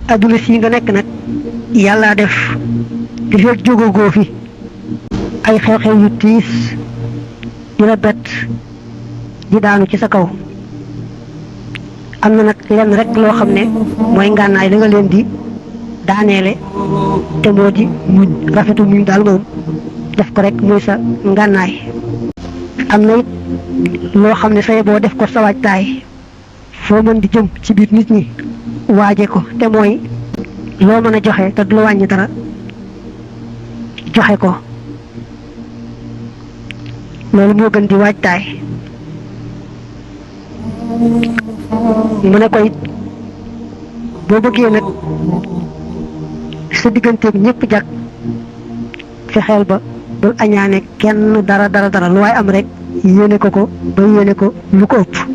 adduna si nga nekk nag yàlla def di fekk jógagoo fi ay xew-xew yu tiis di la bett di daanu ci sa kaw am na nag lenn rek loo xam ne mooy ngànnaay la nga leen di daaneele te moo di muñ rafetu muñ daal moom def ko rek muy sa ngànnaay am na it loo xam ne say boo def ko sa waajtaay foo mën di jëm ci biir nit ñi waaje ko te mooy loo mën a joxe te du la wàññi dara joxe ko loolu moo gën di waajtaay mu ne ko it boo bëggee nag sa digganteeg ñëpp jag fexeel ba bul añaane kenn dara lu waay am rek yéene ko ba yéene ko lu ko ëpp